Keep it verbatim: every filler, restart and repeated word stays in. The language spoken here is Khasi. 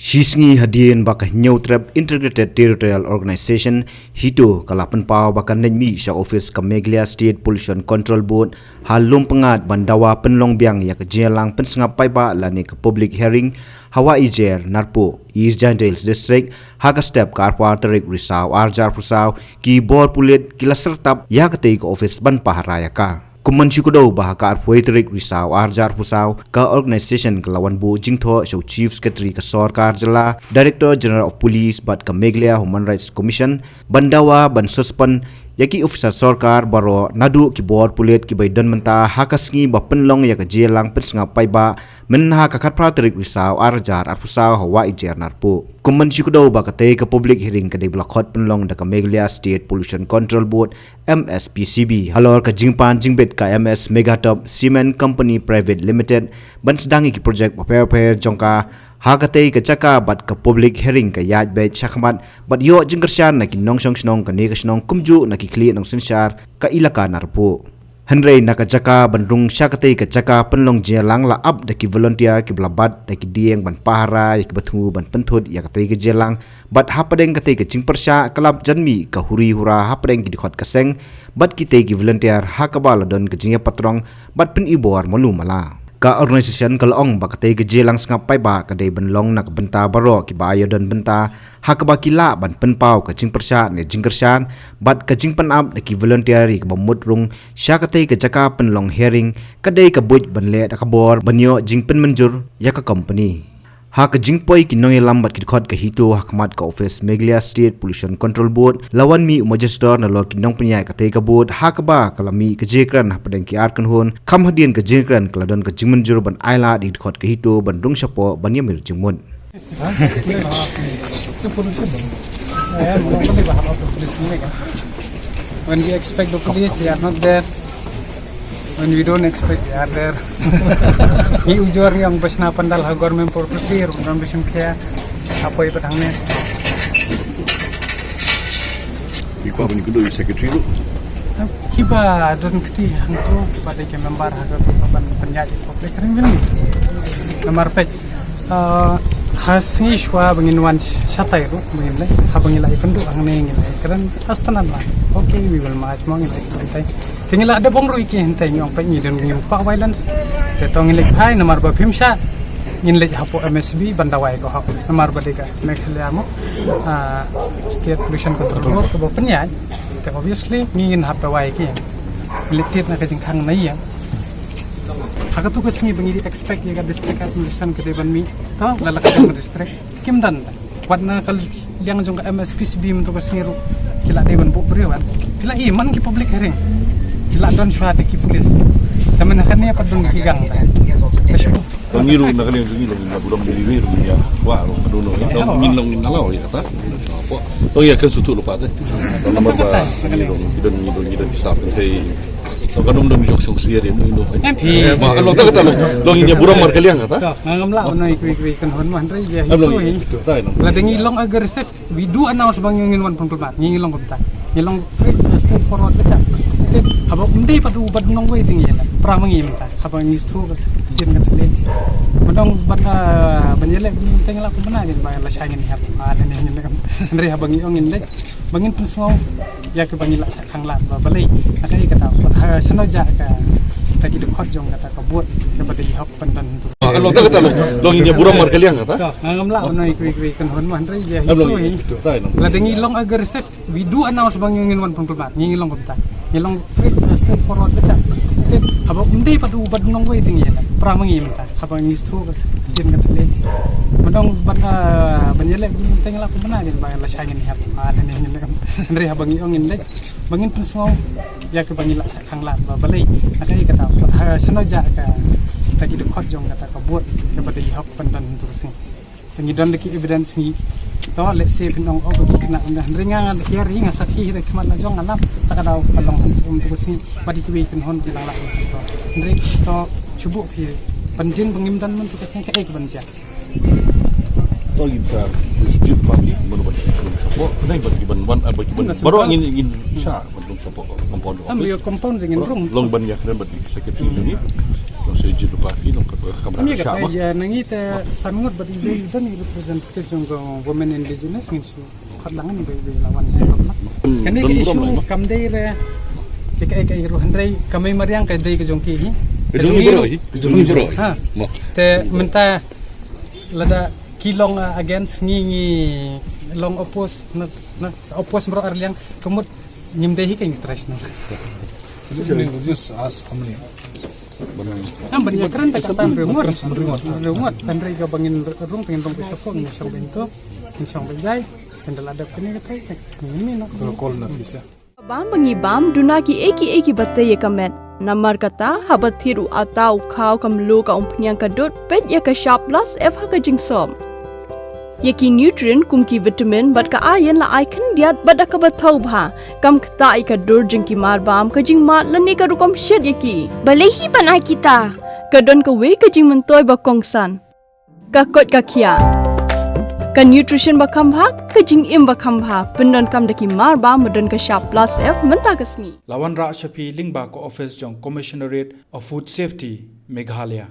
Shi sngi hadien ba ka Hynñiewtrep Integrated Territorial Organization HITO ka la pynpaw ba kan leit mih sha office ka Meghalaya State Pollution Control Board ha Lumpyngngad ban dawa pynlong biang ïa ka jingïalang pynsngap paidbah lane ka public hearing ha Wahiajer Narpuh, East Jaintia Hills District, ha ka step ka arphew tarik Risaw arhajar arphew saw, ki bor pulit ki la syrtap ïa katei ka office ban pahara ïa ka. Kum ban shu kdew ba ha ka arphew tarik Risaw arhajar arphew saw, ka organization ka la wan buh jingthoh sha u Chief Secretary ka sorkar jylla, Director General of Police bad ka Meghalaya Human Rights Commission ban dawa ban suspend ïa ki officer sorkar baroh naduh ki bor pulit kiba ïadon bynta ha ka sngi ba pynlong ïa ka jingïalang pynsngap paidbah mynha ka khatphra tarik Risaw arhajar arphew saw ha Wahiajer Narpuh. Kum ban shu kdew ba katei ka public hearing ka dei ba la khot pynlong da ka Meghalaya State Pollution Control Board, M S P C B, halor ka jingpan jingbit ka M S Meghatop Cement Company Private Limited ban sdang ïa ki project bapher bapher jong ka ha katei ka jaka, bad ka public hearing ka ïaid beit shakhmat bad ïoh jingkyrshan na ki nongshong shnong kane ka shnong kumjuh na ki khlieh nongsynshar ka Elaka Narpuh. Hynrei na ka jaka ban rung sha katei ka jaka pynlong jingïalang la ap da ki volunteer kiba la bat da ki dieng ban pahara ïa kiba thmu ban pynthut ïa katei ka jingïalang, bad hapdeng katei ka jingpyrshah ka la jan mih ka huri hura hapdeng ki dkhot ka seng bad kitei ki volunteer ha kaba la don ka jingïapatrong bad pynibor malu mala. Ka organization ka la ong ba katei ka jingïalang sngap paidbah ka dei ban long na ka bynta baroh kiba ïadon bynta ha kaba ki lah ban pynpaw ka jingpyrshah ne jingkyrshan bad ka jingpynap da ki volunteer ïa kiba mut rung sha katei ka jaka pynlong hearing ka dei ka buit ban leh da ka bor ban ïoh jingpynmynjur ïa ka company. Ha ka jingpoi ki nongïalam bad ki dkhot ka HITO ha khmat ka office Meghalaya State Pollution Control Board, la wan mih u Magistrate nalor ki nongpynïaid katei ka board ha kaba ka la mih ka jingkren hapdeng ki ar kynhun. Kham hadien ka jingkren ka la don ka jingmynjur ban ailad ïa ki dkhot ka HITO ban rung shapoh ban ïamir jingmut. When we expect the police, they are not there. When we don't expect, they are there. Ngi ujor ngi ong ba shna pandal ha government property, ruh ngan ba shim khia. Apoi pat hangne. Ki kwah ban ïakynduh ïa secretary ruh. Kiba don kti hangto, kiba dei ki member ha ka ban pynïaid public hearing. Member peit. Ah, ha sngi shuwa ba ngin wan shatai ruh ba ngin leit, haba ngi la ïakynduh hangne ngin leit kren, ha stan la. Okay, we will march mo, ngin leit kren tai. Te ngi la dep ong ruh ïa ki hynrei ngi ong peit ngi don, ngim kwah violence. Te to ngin leit phai namar ba phim shah ngin leit hapoh M S B ban dawa ïa ka hok namar ba dei ka Meghalaya mo, ah, State Pollution Control Board kaba pynïaid. Te obviously ngi ngin hap dawa ïa ki. Ngin leit tied na ka jingkhang na ïing. Ha katu ka sngi ba ngi dei expect ïa ka district administration ka dei ban mih. To la la ka district kim don. Wat na ka liang jong ka M S P C B mynta ka sngi ruh ki la dei ban buh briew wan. Ki la i man ki public hearing. Ki la don shuwa da ki police. Te mynta kane pat don ki gang. Ka shu. Ngi ruh na ka liang jong ngi long ngi burom delivery ruh ngi ïa kwah ruh ka don ruh. Ngi long ngi na law ïa kata. Ngi ïa kan sutu lupa te. Namar ba ngi don ngi don ngi don ki sap kan sei. Ka num dong jong song sia dia num. Em phi. Ma long ta kata long. Long ïa burom markaliang kata. To, ngam lah noi kui kui kan hon man rei ya. Em long ïa tu tai long. La dei ngi long aggressive. We do announce ba ngi ngin wan pynkulmat. Ngi long kumta. Ngi long straight, straight forward kata. Haba um dei pat u bad nong wei ding ïa. Pra ma ngi mynta. Haba ngi stru ka jin ka tele. Madong bad, ah, ban ïa leh teng la kumna jin ba la shai ngin hap. Ah, ne ne ngin leh. Hynrei haba ngi ong ngin leh. Ba ngin pynsngew ïa kiba ngi la khang lad ba balei na kaei kata, ha shano ja ka, ta ki dkhot jong kata ka board kaba dei hok pynban tu. Ah, long ta kata long, long ïa burom markaliang kata. To, ngam lah noi kui kui kan hon man rei ya. Em long ïa tu tai long. La dei ngi long aggressive, we do announce ba ngi ngin wan pynkulmat, ngi long kumta. Ngi long straight, straight forward kata. Te haba um dei pat u bad nong wei ding ïa. Pra ma ngi mynta. Haba ngi stru ka jin ka tele. Madong ban, ah, ban ïa leh teng la kumna jin ba la shai ngin hap. Ah, ne ne ngin leh. Hynrei haba ngi ong ngin leh. Ba ngin pynsngew ïa kiba ngi la khang lad ba balei na kaei kata. Ha shano ja ka, ta ki dkhot jong kata ka board kaba dei hok pynban tu ka sngi. Te ngi don da ki evidence ngi. To let's say phin ong oh ba ki khynnah ynda hynrei nga nga da ki ri nga sakhi hi da khmat la jong nga lap. Ta ka daw ka long han um tu ka sngi. Ba dei kiwei ki hon ki nang lap. Hynrei to shu buh phi ban jin ba ngim don man tu ka sngi kaei ka ban jia. To ïa sa positive public mano ban support. Kane ban ban ban ban baroh ngin ngin sa ban support compound. Am office. Ïa compound ngin rung. Long ban ïa kren ban secretary ni. Sejil ba ki dong ka kamra. Kami ka sha ma. Ya nangi te san ngut bad iwei i representative jong ka women indigenous ngin shu khat lang ni ba iwei lawan sa. Kani ka issue kam dei re. Ka ka ru hynrei kamai mariang ka dei ka jong ki hi. Ka jong ki bro hi. Ka jong ki bro. Ha. Te mynta lada ki long against ngi ngi long oppose na na oppose bro arliang kemut ngim dei hi ka interest na. Just ask how many. Nam ban ya kren ta katan ringot ringot ringot tan ri ka bangin rung tengin rung pisa ko ngin shong bento ngin shong benjai kan dal adap kini ka tai kan ngin ni no. Call na bisa. Bam ba ngi bam duna ki eki eki bate ya ka met. Namar kata haba thir u ata u khaw kam lu ka umphniang ka dut pet ya ka shap las ef ha ka jingsop. Ya ki nutrient kum ki vitamin bad ka iron la ai khyndiat bad da ka ba thaw bha. Kam kata i ka dur jing ki mar bam ka jingmat lane ka rukom shet ya ki. Balei hi ban ai kita? Ka don ka wei ka jingmyntoi ba kongsan. Ka kot ka khia. Ka nutrition ba kham bha, ka jingim ba kham bha. Pyndon kam da ki mar bam ba don ka shap plus F mynta ka sngi. Lawan rah shapi lingba ka office jong Commissionerate of Food Safety, Meghalaya.